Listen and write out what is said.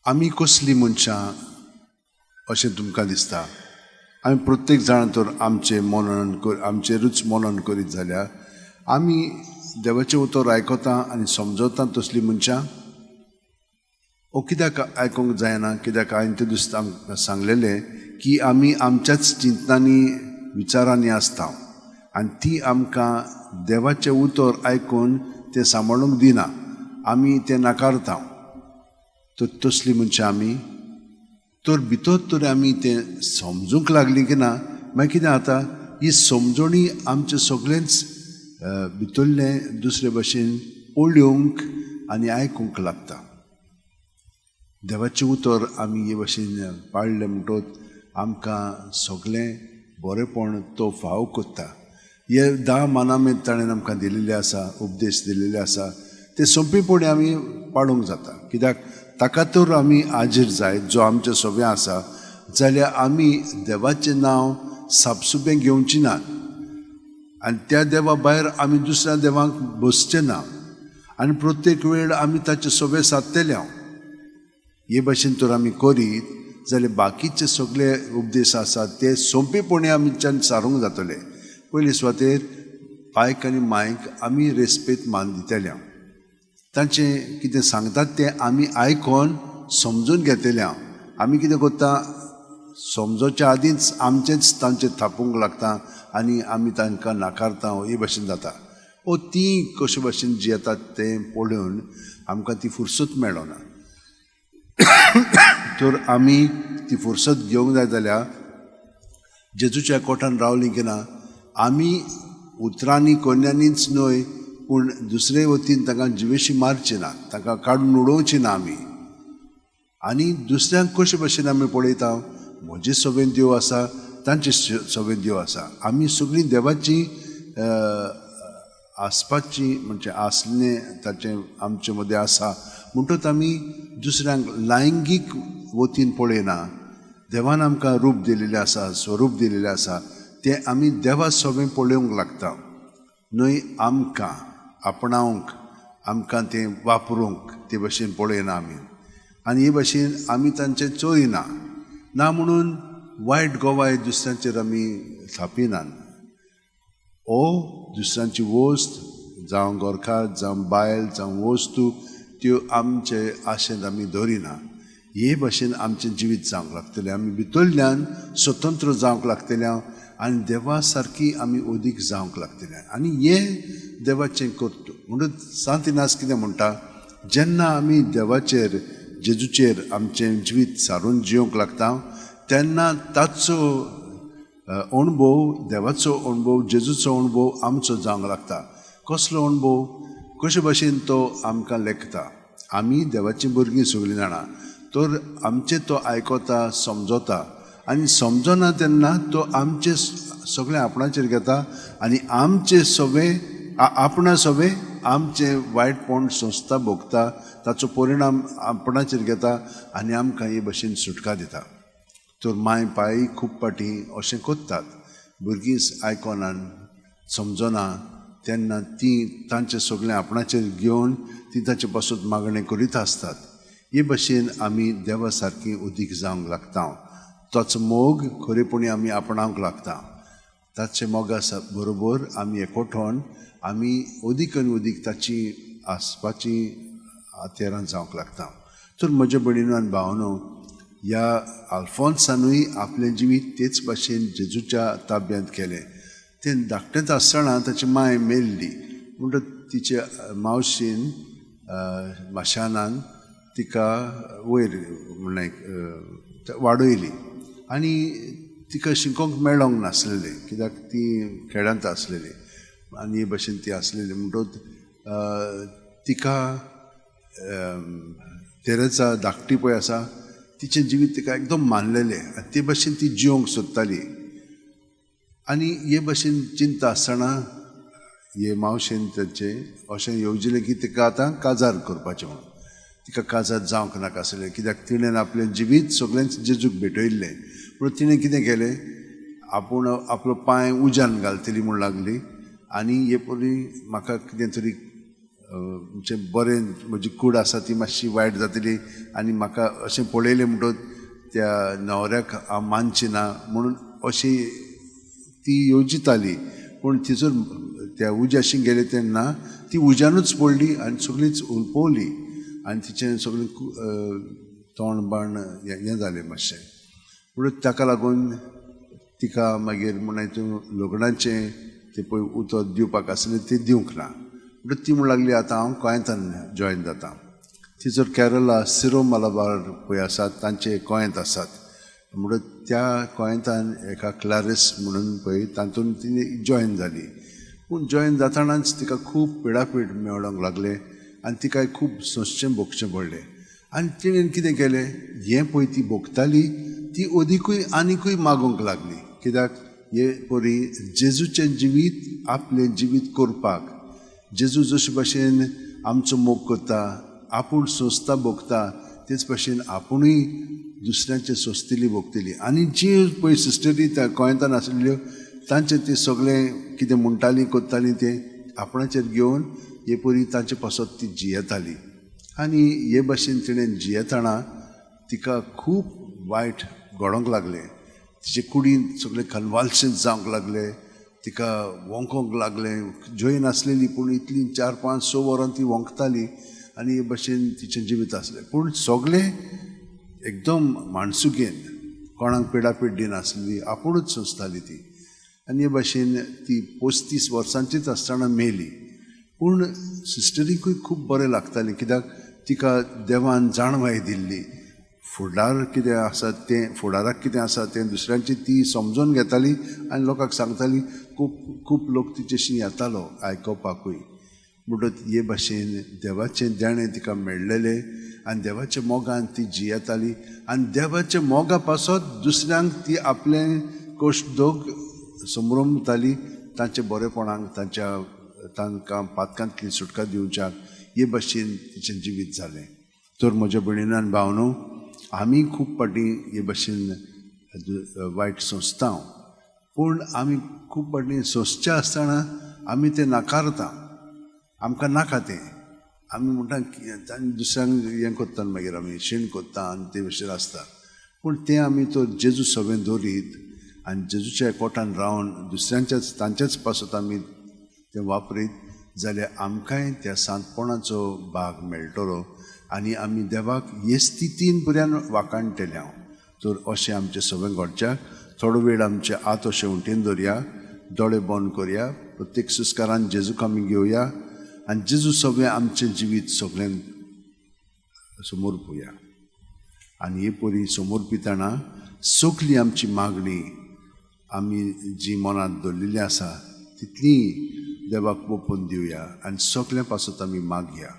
आमी कसली मनशां अशें तुमकां दिसता? आमी प्रत्येक जाण तर आमचें मनन आमचेरूच मनन करीत जाल्यार आमी देवाचें उतर आयकता आनी समजता तसलीं मनशां? ओ कित्याक आयकूंक जायना? कित्याक हांवें ते दुसरें आमकां सांगलेलें की आमी आमच्याच चिंतनांनी विचारांनी आसता आनी ती आमकां देवाचें उतर आयकून तें सांबाळूंक दिना, आमी तें नाकारता. तर तसलीं मनशां आमी तर भितर तर आमी तें समजूंक लागलीं की ना, मागीर कितें जाता, ही समजणी आमचें सगळेंच भितरलें दुसरे भशेन पळोवंक आनी आयकूंक लागता. देवाचें उतर आमी हे भशेन पाळ्ळें म्हणटकच आमकां सगळें बरेंपण तो फाव कोत्ता. हे 10 मानामेत ताणें आमकां दिलेले आसा, उपदेश दिलेले आसा, ते सोंपेपणी आमी पाळूंक जाता. कित्याक ताका तर आमी आजीर जाय जो आमचें सगळें आसा, जाल्यार आमी देवाचें नांव सापसुपें घेवचें ना आनी त्या देवा भायर आमी दुसऱ्या देवांक बसचें ना आनी प्रत्येक वेळ आमी ताचें सगळें सादतले. हे भशेन तर आमी करीत जाल्यार बाकीचे सगळे उपदेश आसात ते सोंपेपणी आमच्यान सारूंक जातले. पयले सुवातेर पायक आनी मायक आमी रेस्पेद मान दितले, तांचें कितें सांगतात तें आमी आयकोन समजून घेतले. आमी कितें करता, समजोच्या आदींच आमचेंच तांचेर थापूंक लागता आनी आमी तांकां नाकारता. हे भशेन जाता. ओ ती कशे भशेन जियेतात तें पळोवन आमकां ती फुरसत मेळना. तर आमी ती फुरसत घेवंक जाय जाल्यार जेजूच्या कोठान रावलीं की ना, आमी उतरांनी कोन्यांनीच न्हय पूण दुसरे वतीन तांकां जिवेशी मारची ना, तांकां काडून उडोवची ना आमी. आनी दुसऱ्यांक कशे भशेन आमी पळयता, म्हजे सगळें देव आसा, तांचे सगळें देव आसा, आमी सगळीं देवाची आसपाची म्हणजे आसलें ताचें आमचे मदें आसा. म्हणटकच आमी दुसऱ्यांक लैंगीक वतीन पळयना. देवान आमकां रूप दिलेलें आसा, स्वरूप दिलेलें आसा, तें आमी देवा सगळें पळोवंक लागता, न्हय आमकां आपणावंक, आमकां तें वापरूंक ते भशेन पळयना आमी. आनी हे भशेन आमी तांचें चोरिना ना म्हणून वायट गोवाय दुसऱ्यांचेर आमी थापिनात. ओ दुसऱ्यांची वस्त जावं गोरखा जावं बायल जावं वस्तू त्यो आमचे आशेन आमी दवरिना. हे भशेन आमचें जिवीत जावंक लागतलें, आमी भितरल्यान स्वतंत्र जावंक लागतले आनी देवा सारकी आमी अदीक जावंक लागतले. आनी हें देवाचें कर्तुत्व. म्हणून सांत इनास कितें म्हणटा, जेन्ना आमी देवाचेर जेजूचेर आमचें जिवीत सारून जिवंक लागता तेन्ना ताचो अणभव, देवाचो अणभव, जेजूचो अणभव आमचो जावंक लागता. कसलो अणभव, कशे भशेन तो आमकां लेखता. आमी देवाचीं भुरगीं सगळीं जाणां, तर आमचें तो आयकता, समजता आनी समजना तेन्ना तो आमचें सगळें आपणाचेर घेता आनी आमचें सगळें आपणा सगळें आमचें वायटपण संस्था भोगता, ताचो परिणाम आपणाचेर घेता आनी आमकां हे भशेन सुटका दिता. तर माय पाय खूब फावटी अशें करतात, भुरगीं आयकना समजना तेन्ना तीं तांचें सगळें आपणाचेर घेवन तीं ताचे पासून मागणें करीत आसतात. हे भशेन आमी देवा सारकी अदीक जावंक लागता, ताचो मोग खरेपणी आमी आपणावंक लागता. ताचे मोगा बरोबर आमी एकवठोन आमी अदीक आनी अदीक ताची आसपाची हत्यारां जावंक लागता. तर म्हज्या भयणीनो आनी भावनो, ह्या आल्फोन्सानूय आपलें जिवीत तेच भाशेन जेजूच्या ताब्यांत केलें. तें धाकटेंच आसतना ताची माय मेल्ली, म्हणटकच तिचे मावशीन माशानान तिका वयर म्हणल्यार वाडयली आनी तिका शिकोवंक मेळोंक नासलेलें, कित्याक ती खेळांत आसलेली आनी हे भशेन ती आसलेली. म्हणटकच तिका तेरेजा धाकटी पळय आसा तिचें जिवीत तिका एकदम मानलेलें आनी ते भशेन ती जिवंक सोदताली. आनी हे भशेन चिंता आसतना हे मावशेन ताचें अशें येवजिलें की तिका आतां काजार करपाचें म्हणून. तिका काजार जावंक नाका आसलें, कित्याक तिणें आपलें जिवीत सगळेंच जेजूक भेटयल्लें. पूण तिणें कितें केलें, आपूण आपलो पांय उज्यान घालतली म्हूण लागली आनी हे परी म्हाका कितें तरी म्हणजे बरें म्हजी कूड आसा ती मातशी वायट जातली आनी म्हाका अशें पळयलें म्हणटच त्या न्हवऱ्याक हांव मानची ना म्हणून अशी ती येवजिताली. पूण थंयसर त्या उज्याशी गेले तेन्ना ती उज्यानूच पडली आनी सगळीच हुलपवली आनी तिचें सगळें तोंड बाण हें जालें मातशें. पूण ताका लागून तिका मागीर म्हण तूं लग्नाचें तें पळय उतर दिवपाक आसलें तें दिवंक ना. म्हणटच ती म्हण लागली आतां हांव गोंयांतान जॉयन जाता. थंयसर केरला सिरो मलाबार पळय आसात तांचे गोंयांत आसात म्हणटच त्या गोंयांतान एका क्लारीस म्हणून पळय तातूंत ती जॉयन जाली. पूण जॉयन जातनाच तिका खूब पिडापीड मेळोंक लागलें आनी तिकाय खूब सोंसचें भोगचें पडलें. आनी तिणें कितें केलें, हें पळय ती भोगताली ती अदिकूय आनिकूय मागूंक लागली. कित्याक हे परी जेजूचें जिवीत आपलें जिवीत करपाक, जेजू जशे भाशेन आमचो मोग करता, आपूण सोंसता भोगता, तेच भाशेन आपुणूय दुसऱ्यांचे सोंसतली भोगतली. आनी जी पळय सिस्टरी त्या गोंयांतान आशिल्ल्यो तांचें तें सगळें कितें म्हणटालीं करतालीं तें आपणाचेर घेवन हे परी तांचे पासत ती जियेताली. आनी हे भाशेन तिणें जियेतना तिका खूब वायट घडोवंक लागलें. तिचे कुडींत सगळें कन्वाल्शन जावंक लागलें, तिका वोंकोंक लागलें. जॉयन आसलेली पूण इतलीं 4, 5, 6 वरां ती वोंकताली आनी हे भाशेन तिचें जिवीत आसलें. पूण सगळें एकदम माणसुकेन, कोणाक पिडापीड दिनासली, आपुणूच सोंसताली ती. आनी हे भाशेन ती 35 वर्सांचीच आसतना मेली. पूण सिस्टरीकूय खूब बरें लागतालें, कित्याक तिका देवान जाणवाय दिल्ली, फुडार कितें आसा तें, फुडाराक कितें आसा तें दुसऱ्यांची ती समजून घेताली आनी लोकांक सांगताली. खूब खूब लोक तिचेशी येतालो आयकोपाकूय. म्हणटच हे भाशेन देवाचें देणें तिका मेळ्ळेलें आनी देवाच्या मोगान ती जियेताली आनी देवाच्या मोगा पासत दुसऱ्यांक ती आपलें कश्ट दोग समरमताली, तांच्या बरेपणाक, तांच्या तांकां पातकांतली सुटका दिवच्याक हे भाशेन तिचें जिवीत जालें. तर म्हज्या भयणीन भावनो, आमी खूब फावटी हे भाशेन वायट सोंसता, पूण आमी खूब फावटी सोंसचे आसतना आमी तें नाकारता, आमकां नाका तें. आमी म्हणटा दुसऱ्यांक हें करता, मागीर आमी शीण करता आनी ते भशेन आसता. पूण तें आमी तो जेजू सगळें दवरीत आनी जेजूच्या एकवटान रावन दुसऱ्यांच्याच तांच्याच पासत आमी तें वापरीत जाल्यार आमकांय त्या सांतपणाचो भाग मेळटलो आनी आमी देवाक हे स्थितीन पर्यान वाखाणटले हांव. तर अशें आमचें सगळें घडच्याक थोडो वेळ आमचे हात अशें उंटेन दवरया, दोळे बंद करया, प्रत्येक सुस्कारान जेजूक आमी घेवया आनी जेजू सगळें आमचें जिवीत सगळ्यांक समर्पुया. आनी हे परी समर्पितना सगळी आमची मागणी आमी जी मनांत दवरलेली आसा तितली देवाक ओपून दिवया आनी सगळ्यां पासत आमी मागया.